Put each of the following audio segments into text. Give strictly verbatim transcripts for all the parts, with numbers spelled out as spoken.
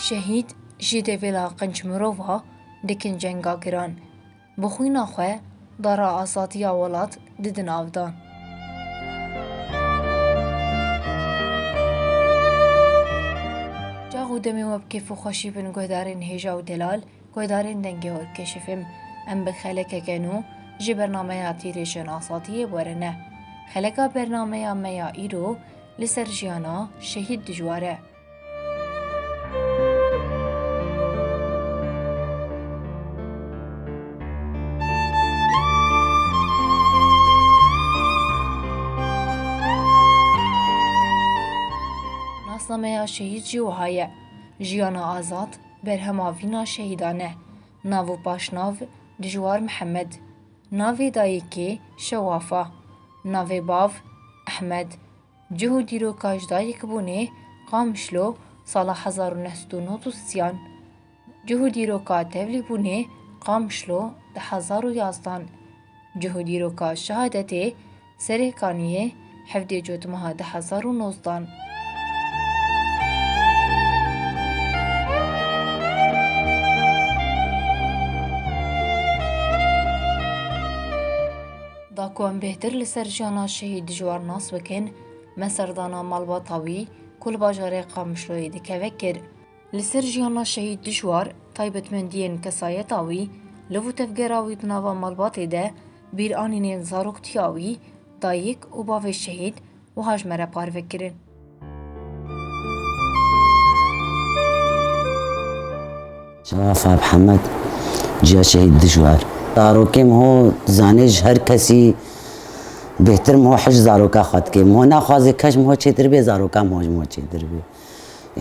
Şehîd ji devêla qinç mirova dikin cenga giran. Bi xwîna xwe dara azadiya welat didin avdan. Çax û demê we bi kêf û xweşî bin guhdarên hêja û delal, guhdarên dengê Hol Keşifim. Em bi xelekeke nû ji bernameya Tîrêjên Azadiyê werine. Xeleka bernameya me ya îro li ser jiyana Şehîd Dijwar e. Nasnameya şehîd jî wiha ye: Jiyana azad, berhema vîna şehîdan e. Nav û paşnav: Dijwar Mihemed. Navê dayikê: Şewafa. Navê bav: Ehmed. Cih û dîroka ji dayikbûnê: Qamişlo, sala hezar û neh sed û nod û sîyan. Cih û dîroka tevlîbûnê: Qamişlo, du hezar û yazdan. Cih û dîroka şehadetê: Serê Kaniyê, hevdê Cotmeha du hezar û nozdan. Da ku em bêhtir li ser jiyana Şehîd Dijwar nas bikin, me serdana malbata wî ku li bajarê Qamişloyê dikeve kir. Li ser jiyana Şehîd Dijwar, taybetmendiyên kesayeta wî, liv û tevgera wî di nava malbatê de, bîranînên zaroktiya wî, dayik û bavê şehîd, wiha ji me re parve kirin. Şewafa Mihemed, ciya Şehîd Dijwar. Zarokê min ho zanê ji her kesî bêhtir min ho hij zaroka xwe dike. Min ho naxwaze keş min ho çêtir bê, zaroka min ho ji min ho çêtir bê.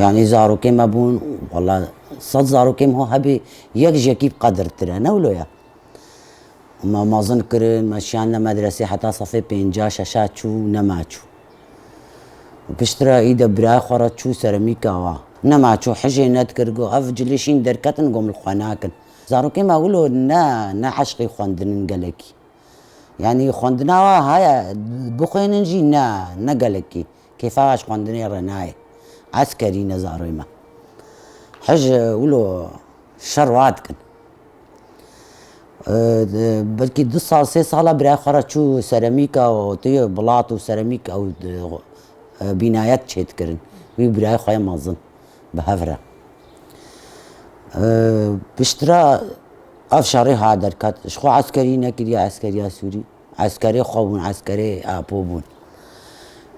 Yanî zarokê me bûn, wela sed zarokê min ho hebê, yek ji yekî bi qedirtir e, ne wilo ye. Me mezin kirin, me şiyandine medresê, heta sefê pênca, şeşa çû, nema çû. Piştre îde birayê xwe re çû seremîka wa. Nema çû, hijê nedikir, got, ev cilê şîn derketin, got, min li xwe nakin. Zarokê me wilo ne, ne eşqî xwendinin gelekî. Yanî xwendina wa heye, bixwînin jî ne, ne gelekî. Kêfa ji xwendinê re nayê. Eskerî ne zarê me. Hij wilo şer wa dikin. E, de, belkî du sal, sê sala birayê xwe re çû seremîka û tu bilat û seremîk ew, e, bînayet çêdikirin. Wî birayê xwe ye mezin. Bi hev re. E, piştre ev şerê ha derket. Ji xwe eskerî nekiriye, eskeriya Sûrî. Eskerê xwe bûn, eskerê Apo bûn.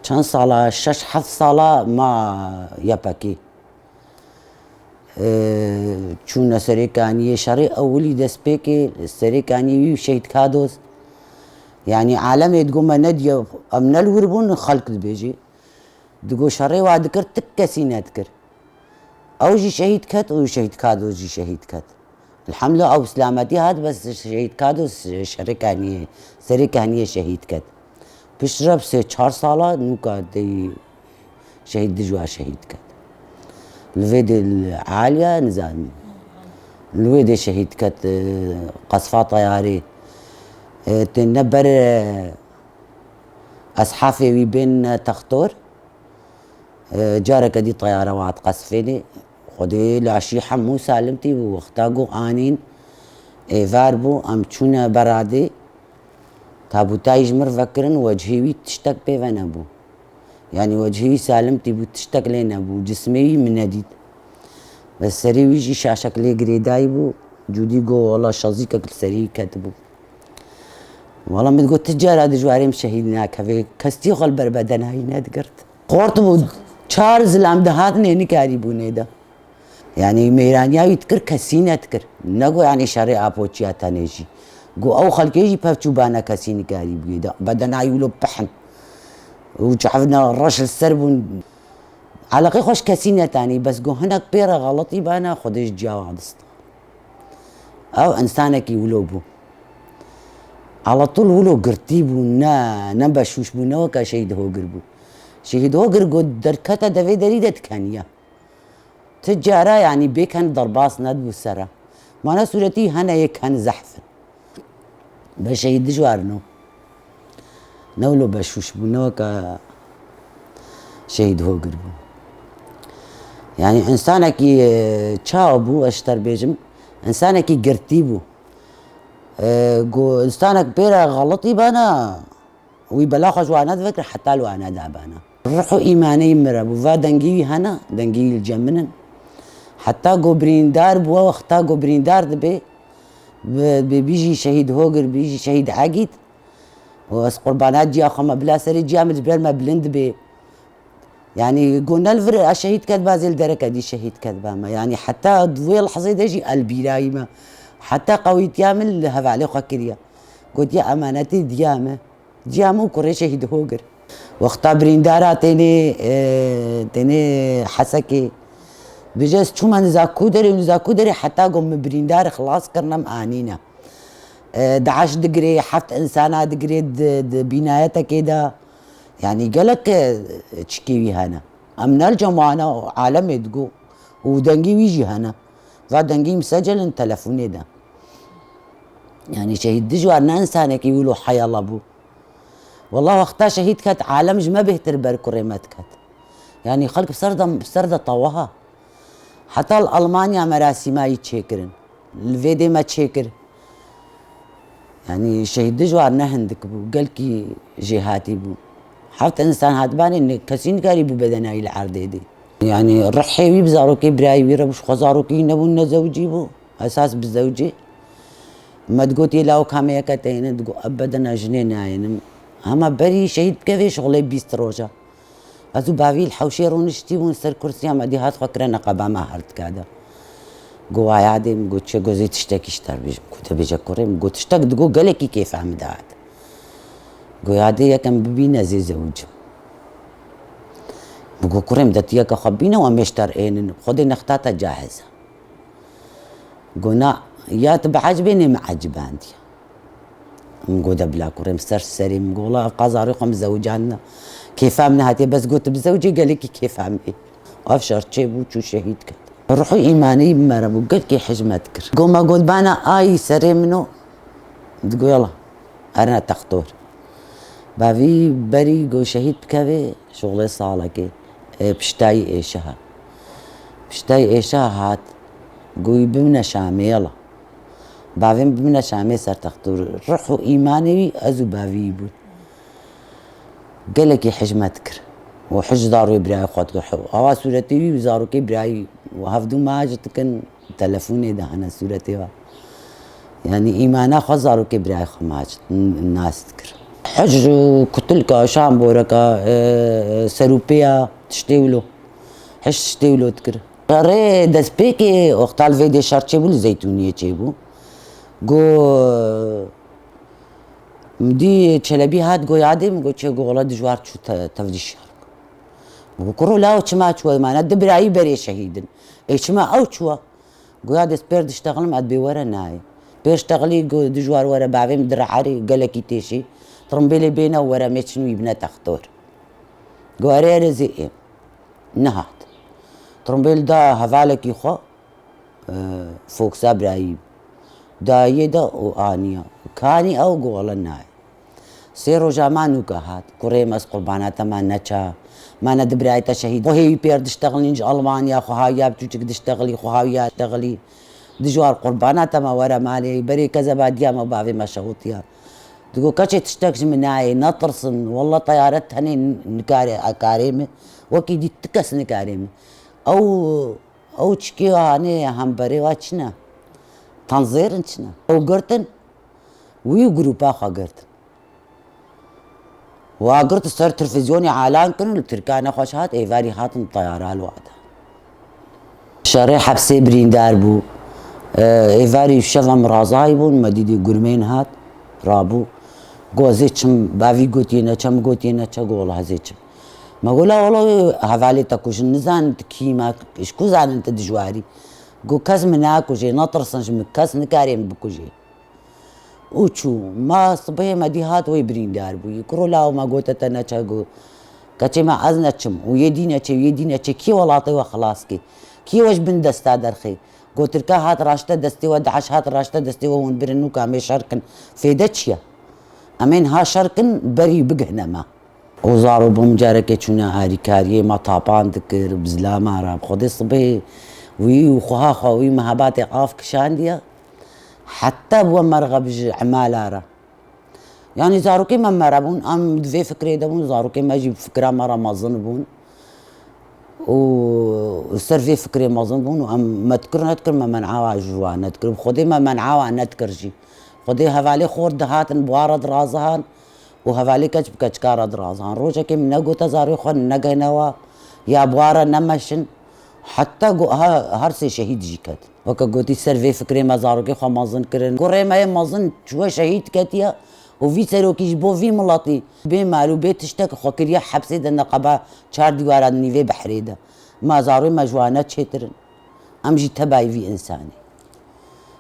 Çend sala, şeş heft sala ma Y P G. E, çûne Serê Kaniyê. Şerê ewilî destpêkê Serê Kaniyê wî Şehîd Kadoz. Yanî alemê digo me nediye, em ne li wir bûn, xelk dibêjî. Digo şerê wa dikir, tik kesî nedikir. Ew jî şehîd ket û Şehîd Kado jî şehîd ket. Elhamdulillah, ew silametî hat, bes Şehîd Kado şerê Kaniyê, Serê Kaniyê şehîd ket. Piştre bi sê çar sala nûka dey Şehîd Dijwar şehîd ket. Li vê dê li Aliya nizanim. Li wê dê şehîd ket, e, qesfa teyarê. E, têne ber, e, eshafê wî bên, e, textor. E, careke dî teyare wan qesfênê. Xwedê laşî hemû salim tî bû. Wexta ku anîn êvar bû, em çûne beradê. Tabûtayî ji mir vekirin, wecihê wî tiştek pê ve nebû. Yanî wecihê wî salim tî bû, tiştek lê nebû. Cismê wî min nedît. Ve serê wî jî şaşek lê girêdayî bû. Cûdî got, wela şazîkek li serê wî ketibû. Wela min got, ti cara dijwarê min şehîd nake. Vê kestî xwe li ber bedenayî nedigirt. Xort bû, çar zilam dihatinê nikarî bû nêde. Yanî mêraniya wî dikir, kesî nedikir. Nego yanî şerê Apoçiya tenê jî. Got ew xelkê jî pevçû bane, kesî nikarî bûyê de. Bedenayî wilo pehn. Û çavna reş li ser bûn. Eleqê xwe ji kesî netanî, bes got hinek pê re xeletî bane, Xwedê ji ciya wa dist. Ew însanekî wilo bû. Ala tûl wilo girtî bû, ne, ne beşûş bû, ne weke Şehîd Hogir bû. Şehîd Hogir got derkete devê derî de dikeniye. Ti cara, yanî bêken derbas nedibû sere. Ma ne sûretî hene yê ken zehf in. Be Şehîd Dijwar no. Ne wilo beşûş bû, ne weke Şehîd Hogir bû. Yani insanekî, e, çawa bû, ez ji te bêjim, insanekî girtî bû. E, ku insanek pê re xeletî bana, wî bela xwe ji wana difikir, heta li wana dabana. Ruh û îmanê min re bû, va dengî wî hene, dengî wî li cem min in. Heta ku birîndar bû, wexta ku birîndar dibe, bi, bi, bijî şehîd Hogir, bijî şehîd Egîd. Û ez qurbana ciya xwe me, bila serê ciya min ji ber me bilind dibe. Yani, ku ne li vir a şehîd ket ba, zê li dereke dî şehîd ket ba me. Yani, heta di wê lehzê de jî el bîrayî me. Heta qewîtiya min li hevalê xwe kiriye. Gotiye, emanetê diya me. Ciya min û kurê şehîd Hogir. Wexta birîndara tênê, e, tênê Hesekê. Bêje, ez çûme niza ku derê û niza ku derê, heta ku min birîndar xilas kirine, min anîne. E, DAIŞ digirê, heft insana digirê di, di bînayetekê de. Yani gelek, e, çikê wî hene. Em ne li cem wana alemê digo û dengê wî jî hene. Va dengê wî misecelin telefonê de. Yani şehîd Dijwar ne insanekî wilo heyala bû. Wallah wexta şehîd ket, alem ji me bêhtir ber kurê me diket. Yani xelk bi ser de, bi ser de tawaha. Heta li Almanya merasîma yî çêkirin. Li vê dê me çêkir. Yani şehîd Dijwar ne hindik bû, gelkî jêhatî bû. Heft insan hatibane, ne, kesî nikarî bû bedena wî li erdê dê. Yani rihê wî bi zarokê birayê wî re bû, ji xwe zarokê wî nebûn, nezewicî bû. Esas bi zewcê. Me digot, yê law kameyeke te yêne, digot, ebeden ez jinê nayênim. Hema berî şehîd bikevê şixulê bîst roja. Ez û bavî li hewşê rûniştî bûn ser kursiya me, dî hat xwe kire neqeba me her dika de. Go wa yadê min, go çi, go zê tiştekî ji te bêjim. Go te bêje kurê min, go tiştek digo gelekî kêfa min dihat. Go yadê yekem bibîne zê zewicim. Min go kurê min, de tu yeke xwe bîne û em ê ji te re ênin. Xwedê nexta te cahiz e. Go na, ya tu bi ecibê nê min ecibandiye. Min go de bila kurê min ser serê min. Go wela ev qazarê xwe min zewicandina. Kêfa min nehatiye, bes go tu bizewicê gelekî kêfa min ê. Ev şer çêbû, çû şehîd ket. Ruh û îmanê wî bi me re bû, gelkî hej me dikir. Go me got bana ayî serê min o. Digo yala, erine textor. Bavî berî go şehîd bikevê, şixulê salekê, e, piştayî êşiha. Piştayî êşiha hat, go wî bimine Şamê yala. Bavê min bimine Şamê ser textor. Ruh û îmanê wî ez û bavî wî bûn. Gelekî hej me dikir. Û hej zarokê birayê xwe dikir. Awa sûretê wî û zarokê birayî û hevdû me haj dikin, telefonê de hene sûretê wa. Yani îmana xwe zarokê birayê xwe me haj n-, nas dikir. Hej û kutilka, şamboreka, e, serûpêya tiştê wilo. Hej tiştê wilo dikir. Şerê destpêkê wexta li vê dê şer çêbû, li Zeytûniyê çêbû. Go Min dî Çelebî hat, go yadê min, go çê, go wela Dijwar çû te-, tevdî şer. Min go kuro law çima çû, mane di birayî berê şehîdin. Ê çima ew çûwa? Go yadê ez pêr diştexlim, ez bê were nayê. Pêr ştexlî go Dijwar were bavê min dire erê, gelekî têşî. Trimbêlê bêne were mêçin wî bine textor. Go erê erê zê ê. Nehat. Trimbêl da hevalekî xwe. E, Foksa birayî dayê de û aniya. Kanî ew go wela nayê. Sê roja ma nûka hat. Kurê me, ez qurbana te, ma neça. Ma ne di birayê te şehîd. Xwe hêwî pêr diştexilîn ji Almanya, xwe hawiya bi çûçik diştexilî, xwe hawiya diştexilî. Dijwar qurbana te, ma were malê. Berê kezeba diya me û bavê me şehotiya. Digo keçê tiştek ji min nayê, netirsin. Wela teyare tenê nikare, ekarê min. Wekî dî ti kes nikarê min. Ew Ew çikê hanê hemberê wa çi ne? Tanzêrin çi ne? Ew girtin, wî û grûpa xwe girtin. Wa girt ser televîzyonê alan kirin, li Tirka nexweş hat, êvarî hatin teyara li wada. Şerê hepsê birîndar bû. Êvarî şeva min razayî bûn, me dîdî gurmên hat, rabû. Go ez ê çim, bavî gotiye neçe, min gotiye neçe, go wela ez ê çim. Me got, la wela wê hevalê te kujin, nizanin tu kî ma, ji ku zanin tu dijwarî. Got, kes min nakujê, netirsin ji min, kes nikare min bikujê. Û çû, ma sibehê me dî hat wê birîndar bûyî. Kuro law me gote te neçe, got, keçê me ez neçim û yê dî neçê, yê dî neçê, kî welatê we xilas kê? Kî we ji bin desta derxê? Got, Tirka hat raşte destê we, DAIŞ hat raşte destê we, hûn birin nûka em ê şer kin. Fêde çi ye? Em ê niha şer kin, berî bigihne me. û zaro bûm carekê çûne alîkariyê me tapan dikir, bi zilama re. Bi Xwedê sibê wî û xweha xwe wî mehebatê av kişandiye. Heta bi we merxeb ji emala re. Yanî zarokê me mere bûn, em di vê fikrê de bûn, zarokê me jî bi fikra me re mezin bûn. Û li ser vê fikrê mezin bûn û em me dikir nedikir, me men'a ji wan nedikir. Bi Xwedê me men'a wan nedikir jî. Xwedê hevalê xor dihatin, bi wan re dirazihan û hevalê keç bi keçika re dirazihan. Rojekê min negote zarê xwe negehne wa, ya bi wan re nemeşin. Heta go-, ha-, her sê şehîd jî ketin. Weke gotî ser vê fikrê me zarokê xwe mezin kirin. Kurê me yê mezin çûye şehîd ketiye û vî serokî ji bo vî miletî bê mal û bê tiştek xwe kiriye hepsê de neqeba çar dîwara di nîvê behrê de. Ma zarokê me ji wan ne çêtir in. Em jî tebayî vî însanê.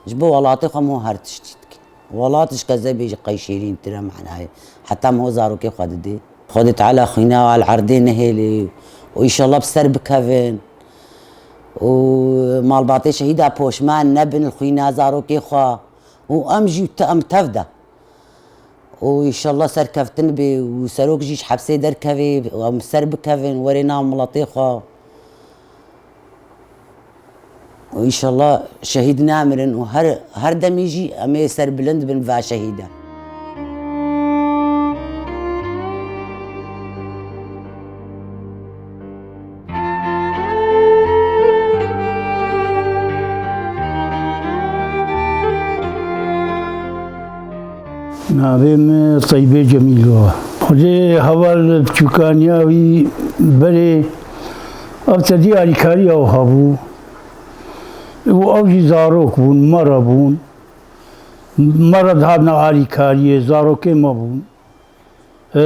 Ji bo welatê xwe min her tiştî dike. Welat ji kezebê jî qey şêrîntir e manayê. Heta min zarokê xwe didê. Xwedê Teala xwîna wan li erdê nehêlê û înşallah bi ser bikevin. Û malbatê şehîda poşman nebin li xwîna zarokê xwe. Û em jî te-, em tev de. Û înşallah serkeftin bê û serok jî ji hepsê derkevê û em ser bikevin, werê nav miletê xwe. Û înşallah şehîd namirin û her, her demî jî em ê serbilind bin va şehîdan. Navê min Teyîbê Cemîl e. Xwedê heval piçûkaniya wî berê ev tedî alîkariya û hebû. Û ew jî zarok bûn, me re bûn. Me re dihatine alîkariyê, zarokê me bûn. E,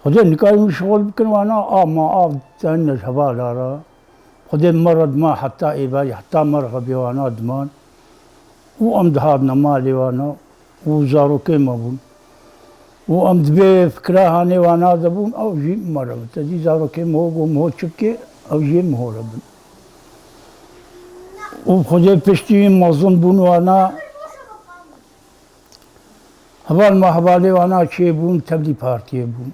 Xwedê nikarî min şixul bikin wana, a ma av tenine ji hevala re. Xwedê me re dima heta êvarî, heta me re xebê wana diman. Û em dihatine malê wana û zarokê me bûn. Û em di vê fikra hanê wana de bûn, ew jî me re bin. Te dî zarokê me ho go min ho çi bike, ew jî min ho re bin. Û Xwedê piştî mezin bûn wana, heval me hevalê wana çêbûn, tevlî partiyê bûn.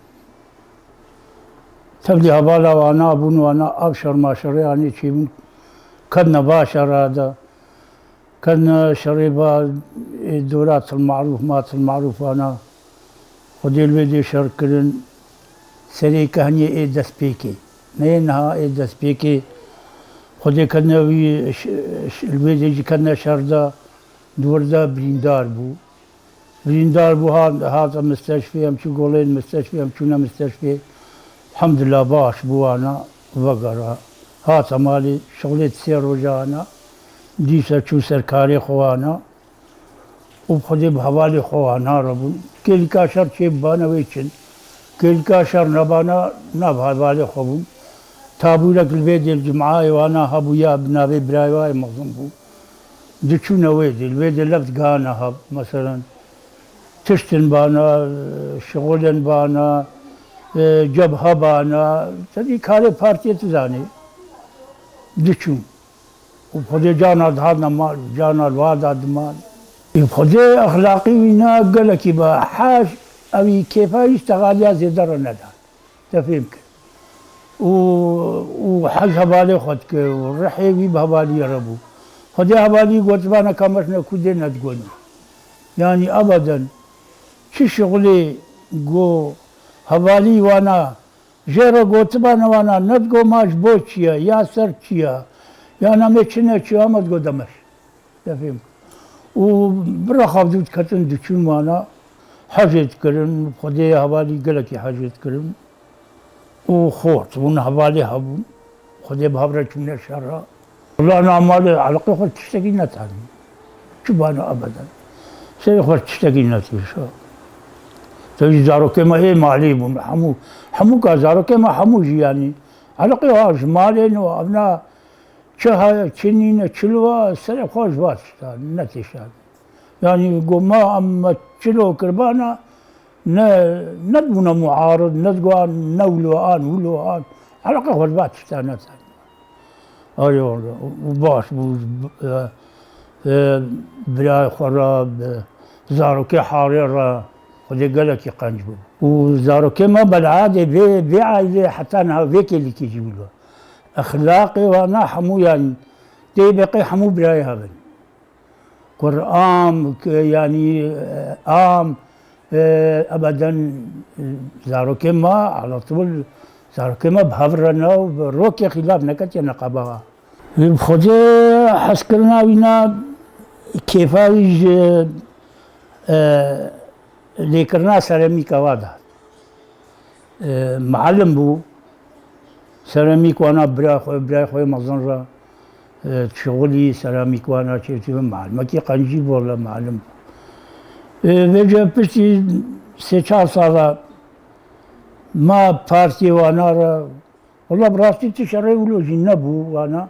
Tevlî hevala wana bûn, wana ev şermaşerê anê çêbûn, kedne va şera de. Kedne şerê va, ê, dora Til Marûf, ma Til Marûf ana. Xwedê li wê dê şer kirin. Serê kehniyê ê destpêkê. Neyê niha ê destpêkê. Xwedê kedne wî ş-, ş-, li wê dê jî kedne şer de. Di wir de birîndar bû. Birîndar bû, hat, hate misteşfê, em çû golên misteşfê, em çûne misteşfê. Elhamdulillah baş bû wana vegera. Hate malê, şixulê di sê roja ana, dîsa çû ser karê xwe wana. Û bi Xwedê bi hevalê xwe wana re bûn. Kêlîka şer çê bibane wê çin. Kêlîka şer nebana nav hevalê xwe bûn. Tabûrek li vê dê li cimayê wana hebûya bi navê birayê wa yê mezin bû. Diçûne wê dê, li wê dê lev digihane hev, meselen, tiştin bana, şixulên bana, e, cebhe bana, tedî karê partiyê tu zanî. Diçûn. Û Xwedê carna dihatine mal, carna li wa da diman. Ê Xwedê exlaqî wî na gelekî be, hej ewî kêfa wî ştexaliya zêde re neda. Te fêm kir. Û, û hej hevalê xwe dike û rihê wî bi hevaliyê re bû. Xwedê hevalî gotibana ka meşne ku dê nedigonî. Yanî ebeden çi şixulê go hevalî wana jê re gotibana wana nedigo ma ji bo çi ye, ya ser çi ye, ya namê çi ne çi ye, ama digo demeş. Te fêm kir. Û bi rexabdû diketin diçûn wana, hejê dikirin, Xwedê hevalî gelekî hejê dikirin. Û xort bûn, hevalê hebûn. Xwedê bi hev re çûne şer re. Wela na malê eleqê xwe tiştekî netanî. Çi bana ebeden. Serê xwe tiştekî netîşa. Te jî zarokê me ê malî bûn. Hemû, hemû ka zarokê me hemû jî yanî. Eleqê ha ji malê ne, evna Çi haya, çi nîne, çi li wa, serê xwe ji va tişta netêşan. Yanî go ma em me çilo kirbana, ne, nedibûne muarid, ne digoan ne wilo an, wilo an. Eleqe xwe ji va tişta netan. Arê û baş bû, e, e, birayê xwe re, bi zarokê harê re. Xwedê gelekî qenc bû. Û zarokê me bel'adê vê, vê aileyê heta niha vê kêlîkê jî wilo. Exlaqê wana hemûyan tê beqê hemû birayê hev in. Kur am, k-, yanî, e, am, e, ebeden, e, zarokê me, ala tûl zarokê me bi hev re ne û bi rokê xîlaf neketiye neqeba. Bi Xwedê hezkirina wî na kêfa wî ji, e, lêkirina seramîka wa de. E, muallim bû. Seramîk wana bira xwe, birayê xwe yê mezin re, e, şixulî seramîk wana çêtî muallimekî qencî bû, wele muallim bû. E, vêce piştî sê çar sala ma partiyê wana re, wela bi rastî ti şerê wilo jî nebû wana.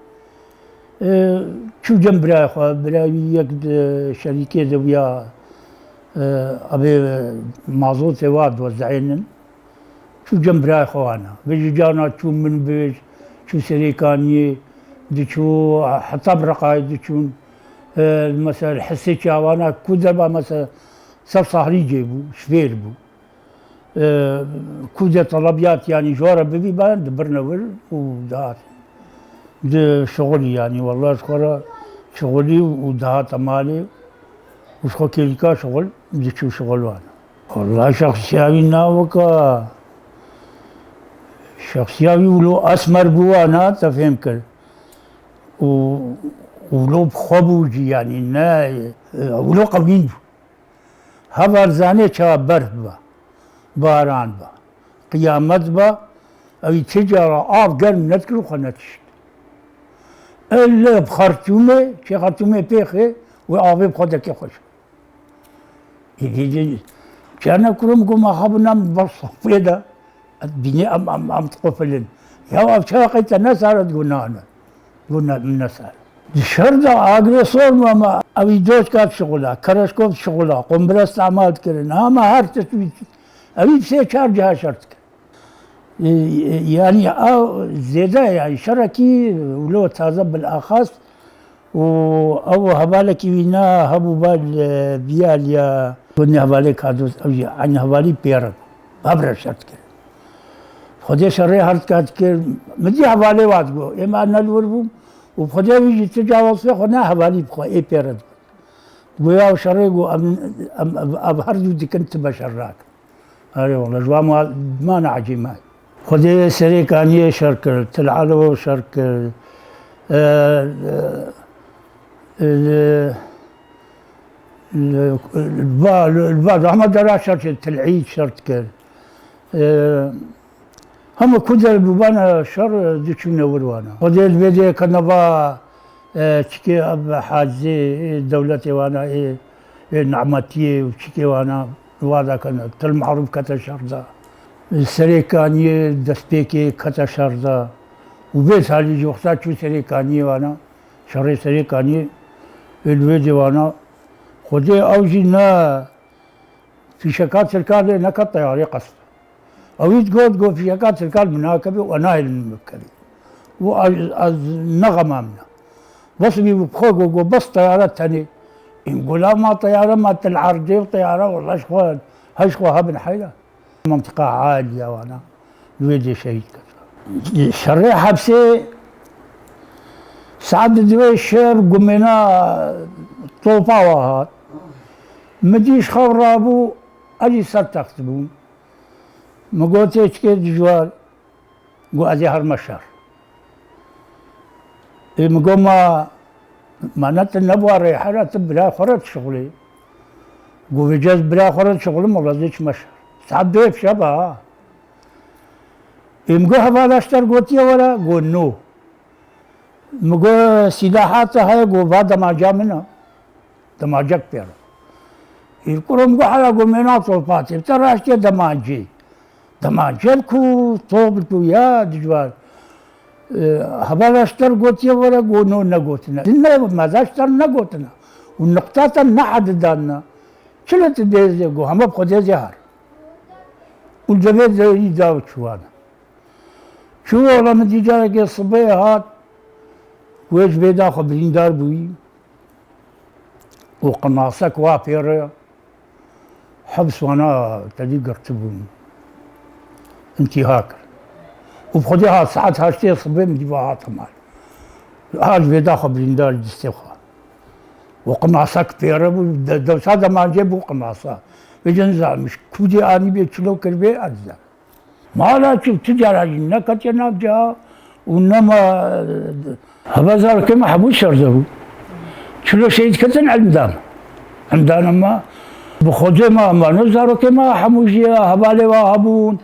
E, çû cem birayê xwe, birayê wî yek di şerîkê de bûya, e, abê mazotê wa diwezeynin. Çû cem birayê xwe wana. Vê jî carna çû Minbij, çû Serêkaniyê, diçû heta bi Reqayê diçûn. E, mesela Hisê Çawana ku derba mesela ser sahrî cê bû, şvêr bû. E, ku de telebiyat, yanî ji we re bibî, ben dibirne wir û dihat. Di şixulî, yanî, wela ji xwe re şixulî û dihate malê û ji xwe kêlîka şixul, diçû şixul wan. Wela şexsiya wî na weka, şexsiya wî wilo esmer bû wana, te fêm kir. Û wilo bi xwe bû jî, yanî, ne, wilo qewîn bû. Heval zanê çawa berf be, baran be, qiyamet be, ew ê ti cara av germ nedikir û xwe netişt. Ille bi xertûmê, çê xertûmê pêxê, wê avê bi xwe deke xweş. Êdî dî, çerna kurum ku me xebûna min ber sofrê de, ez bînî em, em, em diqofilin. Ya ev çawa qey te nesare, digo na ne. Digo ne, min nesare. Di şer de agresor bû, ama ew î doçka dişixula, kereşkov dişixula, qombire îstîmal dikirin. Ama her tişt wî, ew î bi sê çar ciha şer dikir. E, e, yanî ew zêde, yanî şerekî wilo taze bilaxas û ew hevalekî wî na hebû bal, e, biyaliya. Gunê hevalê Kados, ew jî eynî hevalî pêre bû. Hev re şer dikir. Xwedê şerê her dika dikir. Min dî hevalê wa digo, ê me ne li wir bûm û Xwedê wî jî ti cawazê xwe ne hevalî bi xwe ê pêre dibin. Goya ew şerê got, em, em, ev, ev her du dikin ti beşer nakin. Erê wele, ji wan ma, ma neecî me. Xwedê Serêkaniyê şer kir, Til Elo şer kir. E, e, li, li, li ba, li, li ba Ahmet Dera şer kir, Til Îd şer kir. E, Hema ku der bûbana şer, diçûne wir wana. Xwedê li vê dê ke nava, e, çikê ev hacizê, ê dewletê wana, ê, ê Nimetiyê û çikê wana, wa da kene. Til Marûf kete şer de. Serêkaniyê destpêkê kete şer de. Û vê salî jî wexta çû Serêkaniyê wana, şerê Serêkaniyê, ê li wê dê wana. Xwedê ew jî ne fîşeka Tirkan lê neke teyarê qest. Ewî digot, got, fîşeka Tirkan min nakevê û nahêlin min bikevê. Û ez, ez ne xema min e. Bes wî bi xwe got, got, bes teyare tenê. Ên gola ma teyare ma til erdê û teyare wela ji xwe, her ji xwe hebin heyra. Mentiqa Aliya wana, wê dê şehîd kir. Şerê hepsê saet di duê şev gumêna topa wa hat. Min dî ji xew rabû, ez jî ser text bûm. Min got, ê çikê dijwar, got, ez ê herme şer. Ê min got, ma, ma ne tu nebû rêher e, tu bira xwe re dişixulî. Got, vêca ez bira xwe re dişixulim, wela ez ê çime şer. Saet duê bi şeva ha. Ê min got, hevala ji te re gotiye were? Got, no. Min got, sîlaha te heye? Got, va demaca min e. Demacek pê re. Î kuro min got, hela got, mêna topatê. Te raştiye demacê. Demacê ku, top ku ya, dijwar. E, hevala ji te re gotiye were? Got, no, negotine. Din me, me de ji te re negotine. Û niqta te nehedidanine. Çi li tu dêzê got, hema bi xwe dêzê har. Û devê derî da û çû wana. Çû ola min dî carekê sibê hat, wê ji vê da xwe birîndar bûyî û qinasek wa pê re. Hibs wana tedî girtibûn. Întîha kir. Û bi Xwedê hat saet heştê sibê min dîva hate mal. Ha ji vêda xwe birîndar ji destê xwe. Û qinasa ki pêre bû, de-, dewsa demancê bû qinasa. Vêca nizanmiş, kûdê anî bê çilo kir bê ez de. Mala çû, tu cara jî neketiye nav ca û nema, heva zarokê me hemû şerde bû. Çilo şehîd ketin elimdan. Elimdan, ema bi Xwedê me, ema ne zarokê me hemû jî hevalê wa hebûn.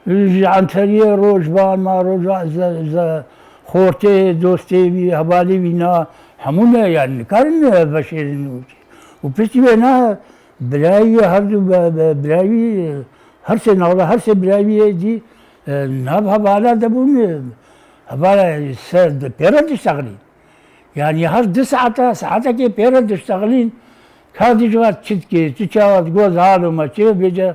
Ji Enteriyê roj ban ma roja ze-, ze-, xortê, dostê wî, hevalê wî na hemû ne, yani nikarin veşêrin û, û piştî wê na birayî her du be-, be-, birayî her sê navla, her sê birayî dî, e, nav hevala de bûn, e, hevala ser de pêre diştexilîn. Yani her du saeta, saatekê pêre diştexilîn, ka dî ji we çi dikê, tu çawa digot, halo me çi bêce,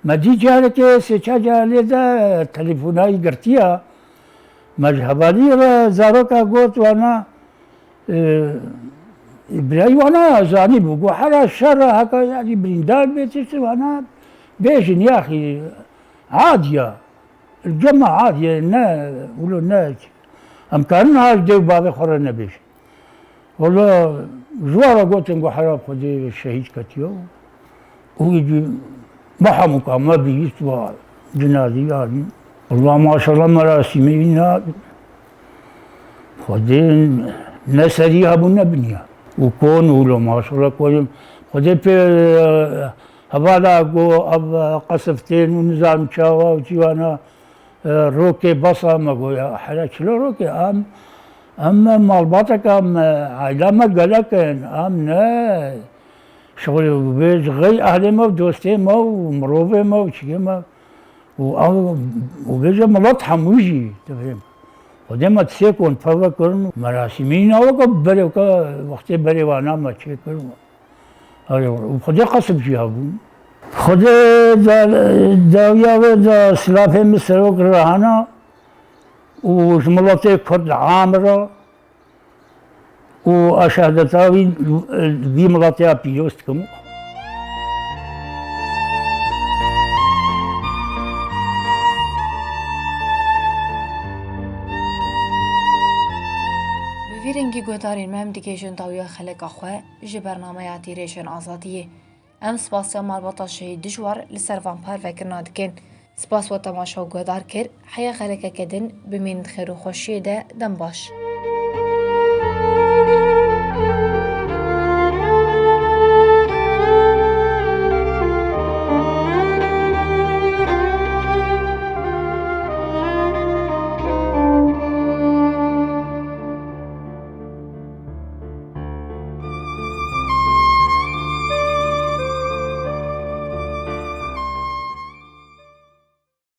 me dî carekê sê çar carê de telefonayî girtiya. Me ji hevalî re zaroka got wana, e, birayî wana zanî bû, got hera şer e, heka yani birîndar bê tiştî wana bêjin yaxî adiya. Cema adiye ne, wilo ne. Em karin ha ji dê û bavê xwe re nebêjin. Wilo ji wan re gotin ku hera bi Xwedê şehîd ketiyo. Û îdî me hemûka me bihîst wa cinazî anî. Wilo maşallah merasîmê wî na Xwedê ne serî hebû ne binî ya. Û kon wilo maşallah kon Xwedê pê hevala ku ev qesif tên û nizam çawa û çîwana. E, rokê basa me goya, hela çilo rokê, em, em malbateka me, aila me gelek in, em ne, şixulê bê ji xey ehlê me û dostê me û mirovê me û çikê me û ew, û bêje milet hemû jî, tu fêm. Xwedê me tisê kon peve kirin, merasîmî na weke berê weke wextê berê wana me çêkir. Ay, û Xwedê qesib jî hebûn. Xwedê da-, dawiya wê da silafê min serok rahana û ji miletê Kurd am re û ez şehdeta wî, vî miletê ya pîroz dikim. Bi vî rengî guhdarên me em digihêjin dawiya xeleka xwe ji bernameya Tîrêjên Azadiyê. Em spasiya malbata şehîd Dijwar li ser van parvekirina dikin. Spas we temaşa û guhdar kir. Heya xelekeke din bimînin di xêr û xweşiyê de. Dem baş.